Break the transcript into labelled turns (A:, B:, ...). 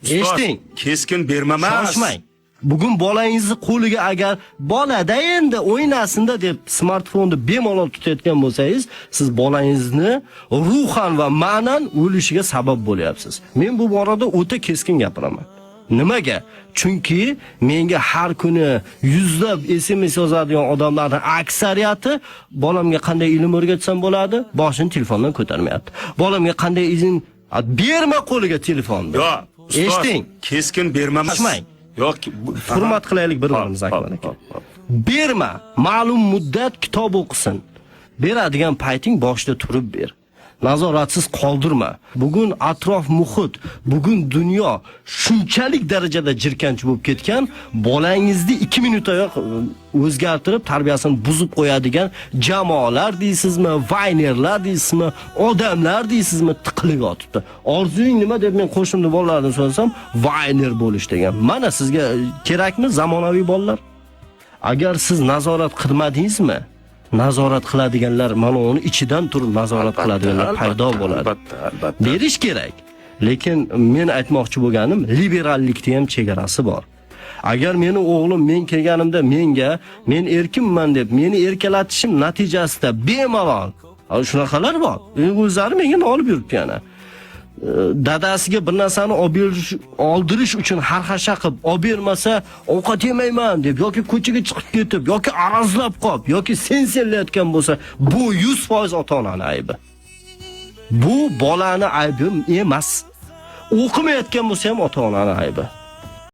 A: Ustoz,
B: Eshiting.
A: Keskin bermamas.
B: Shoshmang. Bugun bolangizni qo'liga agar bolada endi o'ynasinda deb smartfonni bemalol tutayotgan bo'lsangiz, siz bolangizni ruhan va ma'nan o'lishiga sabab bo'lyapsiz. Men bu borada o'ta keskin gapiraman. Nimaga? Chunki menga har kuni yuzlab SMS yozadigan odamlarning aksariyati bolamga qanday ilm o'rgatsam bo'ladi, boshini telefondan ko'tarmayapti. Bolamga qanday izn berma qo'liga telefonni.
A: Yo'q, ustoz,
B: Eshiting.
A: Keskin bermamas.
B: Shoshmang.
A: Yo'q,
B: Hurmat qilaylik bir-birimizni, Akmal aka.
A: Hop.
B: Berma, ma'lum muddat kitob o'qisin. Beradigan payting boshida turib ber. Nazoratsiz qoldirma. Bugun atrof muhit, bugun dunyo shunchalik darajada jirkanch bo'lib ketgan, bolangizni 2 minutdayoq o'zgartirib, tarbiyasini buzib qo'yadigan jamoalar deysizmi, vaynerlar deysizmi, odamlar deysizmi, tiqilib yotibdi. Orzuying nima deb men qo'shimli bolalardan so'rasam, vayner bo'lish degan. Mana sizga kerakmi zamonaviy bolalar? Agar siz nazorat qilmadingizmi, nazorat qiladiganlar mana uni ichidan turib nazorat qiladiganlar paydo bo'ladi.
A: Albatta, albatta.
B: Berish kerak. Lekin men aytmoqchi bo'lganim, liberallikda ham chegarasi bor. Agar meni o'g'lim men kelganimda menga men erkinman deb meni erkalatishim natijasida bemalol, shunaqalar bor. O'zlari menga olib yuribdi yana. Dadasiga bir narsani olib berish, oldirish uchun harhasha qilib olib bermasa ovqat yemayman deb yoki ko'chaga chiqib ketib yoki arazlab qolib yoki sensellayotgan bo'lsa, bu 100% ota-onani aybi. Bu bolani aybi emas. O'qimayotgan bo'lsa ham ota-onani aybi.